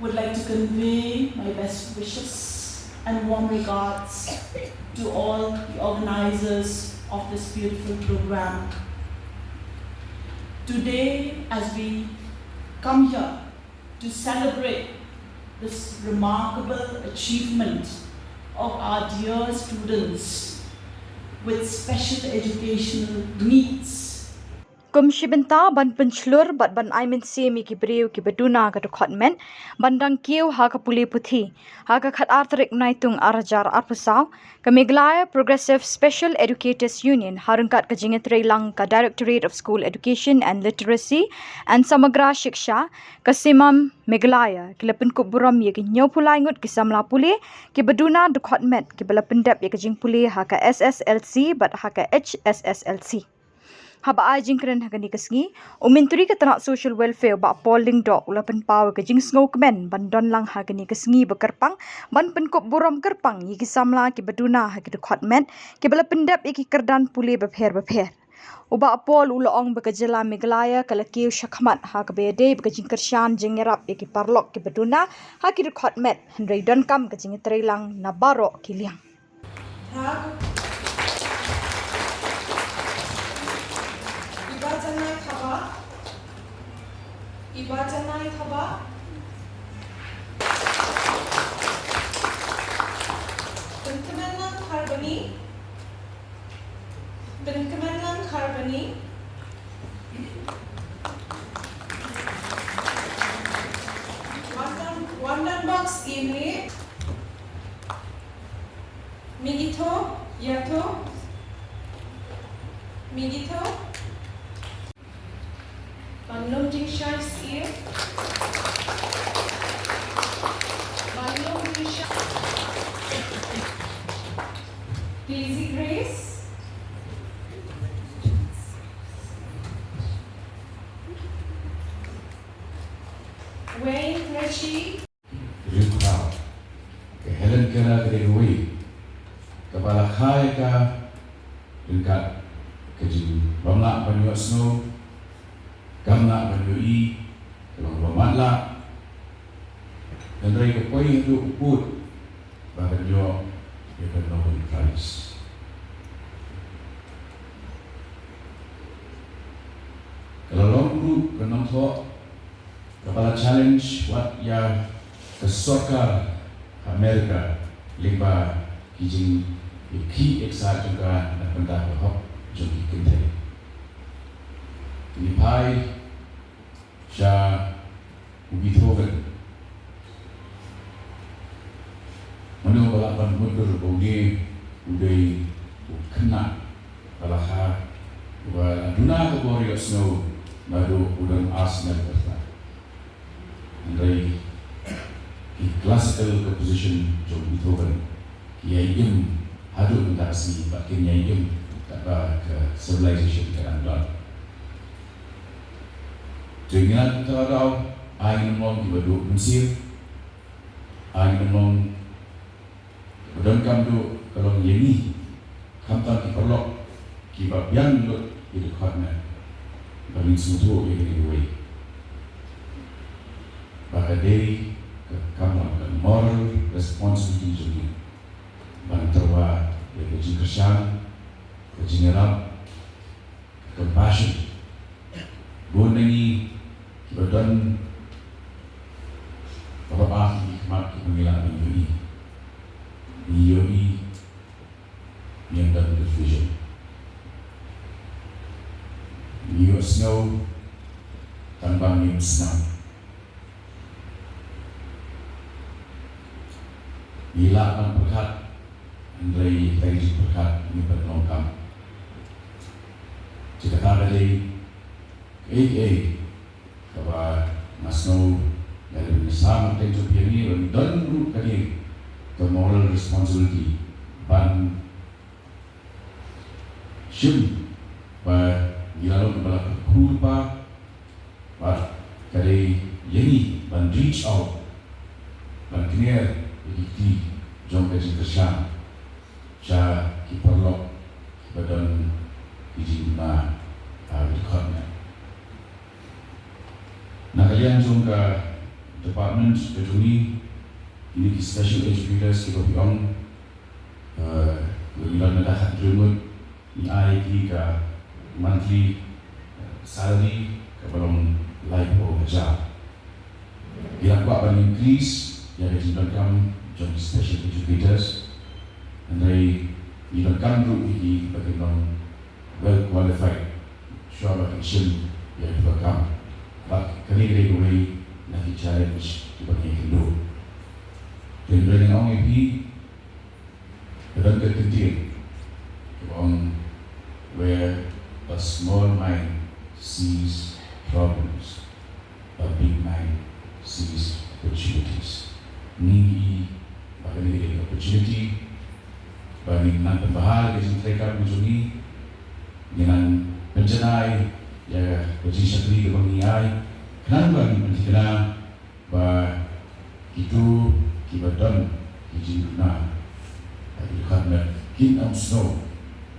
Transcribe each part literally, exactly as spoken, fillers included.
Would like to convey my best wishes and warm regards to all the organizers of this beautiful program. Today, as we come here to celebrate this remarkable achievement of our dear students with special educational needs, kum shi bynta ban pynshlur bad ban ai mynsiem ïa ki briew kiba duna ka dkhot met ban dang kiew ha ka pule puthi, ha ka khatar tarik Naitung ar hajar arphew saw, ka Meghalaya Progressive Special Educators Union, ha ryngkat ka jingïatreilang ka Directorate of School Education and Literacy and Samagra Shiksha, ka SEMAM Meghalaya, ki la pynkup burom ïa ki hynñiewphew lai ngut ki samla pule kiba duna dkhot met kiba la pyndep ïa ka jingpule ha ka S S L C bad ha ka H S S L C. Haba ai jingkren ha kane ka sngi, u Myntri ka tnat Social Welfare, u Bah Paul Lyngdoh, u la pynpaw ïa ka jingsngewkmen ban don lang ha kane ka sngi ba kyrpang ban pynkup burom kyrpang ïa ki samla kiba duna ha ki dkhot met kiba la pyndep ïa ki kyrdan pule bapher bapher. U Bah Paul u la ong ba ka jylla Meghalaya ka la kiew shakhmat ha kaba ïadei bad ka jingkyrshan jingïarap ïa ki paralok kiba duna ha ki dkhot met, hynrei donkam ka jingïatreilang na baroh ki liang. Iba janai khaba. Iba janai khaba. Pynkmen lang kharbani. Pynkmen lang kharbani. Wan don, wan don box ini. Migitho, ïatho. Migitho. Ban lum jingshai sir. Ban lum jingshai. Daisy Grace. Wayne Richie. Rim Khraw. Ka Helen Keller ka dei kawei kaba la kha ïa ka ryngkat ka jingbym lah ban ïohsngew, kam lah ban ïohi, ka long ba matlah. Hynrei ka poi haduh u pud ba kan ïoh ïa ka Nobel Prize. Ka la long ruh ka nongthoh kaba la challenge wat ïa ka sorkar America lyngba ki jingïakhih ïaksaid jong ka na ka bynta ka hok jong ki kynthei. Ngi phai sha u Beethoven. Mano ba lah ban mutdur ba une u dei u khynnah ba la kha, uba la duna ka bor ïohsngew naduh u don ar snem kyrta. Hynrei ki classical composition jong Beethoven ki ïai im haduh mynta ka sngi bad kin ïai im katba ka civilization ka dang don. Te ngi la kyntu ïa u, ai ngi long kiba duh mynsiem, ai ngi long Ba donkam duh ka long ïa ngi, khamtam ki paralok kiba biang lut ki dkhot met, ba ngin sngewthuh ïa kane kawei, ba ka dei ka kam, ka moral responsibility jong ngi ban tyrwa ïa ka jingkyrshan, ka jingïarap, compassion. Bun na ngi kiba don kaba ar ki khmat kiba ngi lah ban ïohi. Ngi ïohi, ngi don ka vision. Ngi ïohsngew tang ba ngim snam. Ngi lah ban pyrkhat, hynrei ïa kita ki jingpyrkhat ngim pat long kam. Te kata ka dei kaei kaei kaba nga sngew nga dei ban ïasam hapdeng jong phi ïa ngi, ban don ruh kane ka moral responsibility ban shim ba ngi la long kiba la kyrkhu lypa. Bad ka dei ïa ngi ban reach out, ban kner ïa ki kti jong ka jingkyrshan sha ki paralok kiba don ki jingduna, ah, ki dkhot met. Na ka liang jong ka Department ka jong ngi, kine ki special educators kiba phi ong, eh, ngi don na da khathynriew ngut, ngi ai ki ka monthly, eh, salary kaba long laiphew hajar. Ngi la kwah ban increase ïa ka jingdonkam jong ki special educators. Hynrei ngi donkam ruh ïa ki ba kin long well qualified shuwa ba kin shim ïa kaba kam. Bad kane ka dei kawei na ki challenge kiba ngi ïakynduh. Te hynrei ngan ong ïa phi, ka don ka ktien kaba ong, where a small mind sees problems, a big mind sees opportunities. Ngi i ba kane ka dei ka opportunity ba ngin nang pynbha ïa ka jingtrei kam ka jong ngi, ngin nang pynjanai ïa ka jingshakri kaba ngi ai, khnang ba ngin pynthikna ba kito kiba don ki jingduna ha ki department kin ym sngew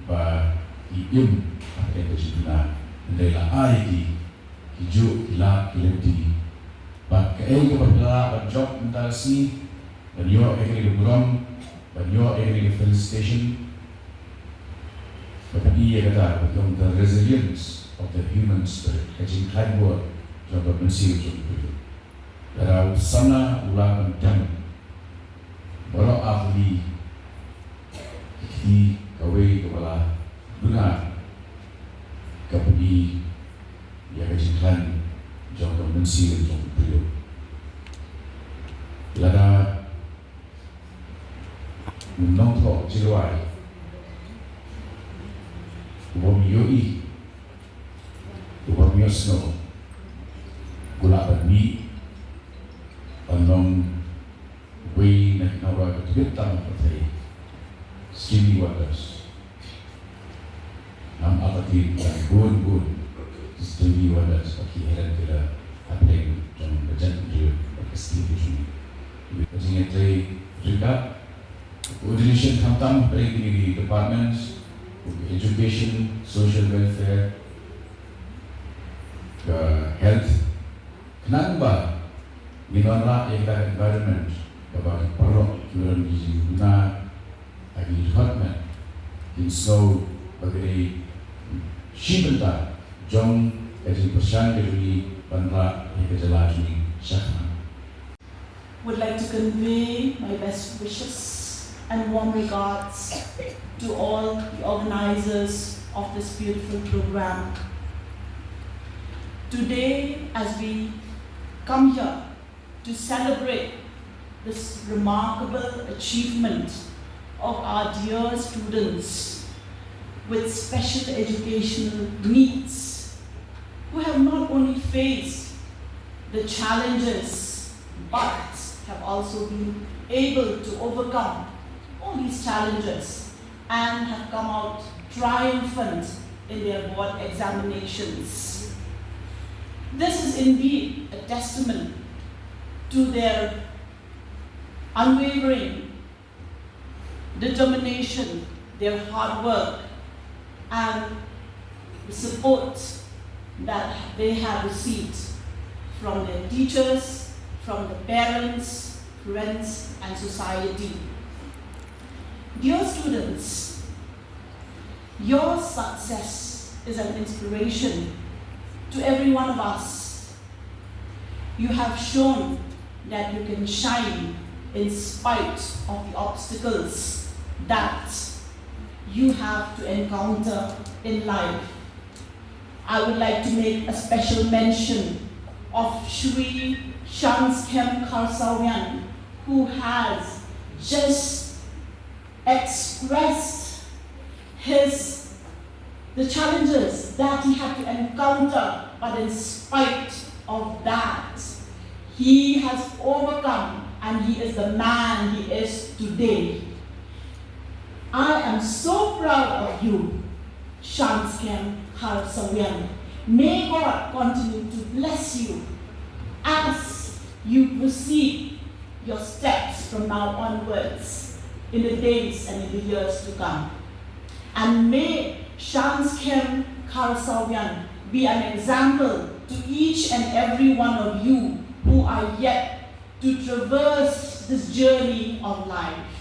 ba ki im ha ka jingduna. Hynrei la ai ki ki juk, ki lad, ki lynti. Bad kaei kaba phi lah ban jop mynta ka sngi, ban ïoh ïa kane ka burom, ban ïoh ïa kane ka felicitation, ba phi ïa kata ba ki ong the resilience of the human spirit, ka jingkhlaiñ bor jong ka mynsiem jong u briew. Lada u samla u lah ban dem baroh artylli ki kti, kawei kaba la duna ka phi ïa ka jingkhlaiñ jong ka mynsiem jong u briew. Lada u nongthoh jingrwai u bym ïohi, u bym ïohsngew, u lah ban mih ban long uwei na ki nongrwai ba tbit tam ha pyrthei. Stevie Wonder. Ngam artatien ïa ki bun bun ki Stevie Wonder ba ki Helen Keller hapdeng jong ka jaitbynriew bad ka state ka jong ngi. Ka jingïatrei ryngkat, coordination khamtam hapdeng kine ki departments, ka education, social welfare, ka health, khnang ba ngin wanrah ïa ka environment kaba ki paralok kiba don ki jingduna ha ki department kin sngew ba ka dei shi bynta jong ka jingpyrshang ka jong ngi ban rah ïa ka jylla jong ngi shakhnang. Would like to convey my best wishes and warm regards to all the organizers of this beautiful program. Today, as we come here to celebrate this remarkable achievement of our dear students with special educational needs, who have not only faced the challenges but have also been able to overcome all these challenges and have come out triumphant in their board examinations. This is indeed a testament to their unwavering determination, their hard work, and the support that they have received from their teachers, from the parents, friends, and society. Dear students, your success is an inspiration to every one of us. You have shown that you can shine in spite of the obstacles that you have to encounter in life. I would like to make a special mention of Shri Shanskem Kharsawian, who has just expressed his, the challenges that he had to encounter, but in spite of that, he has overcome and he is the man he is today. I am so proud of you, Shanskem Kharsawian. May God continue to bless you as you proceed your steps from now onwards in the days and in the years to come. And may Shanskem Kharsawian be an example to each and every one of you who are yet to traverse this journey of life.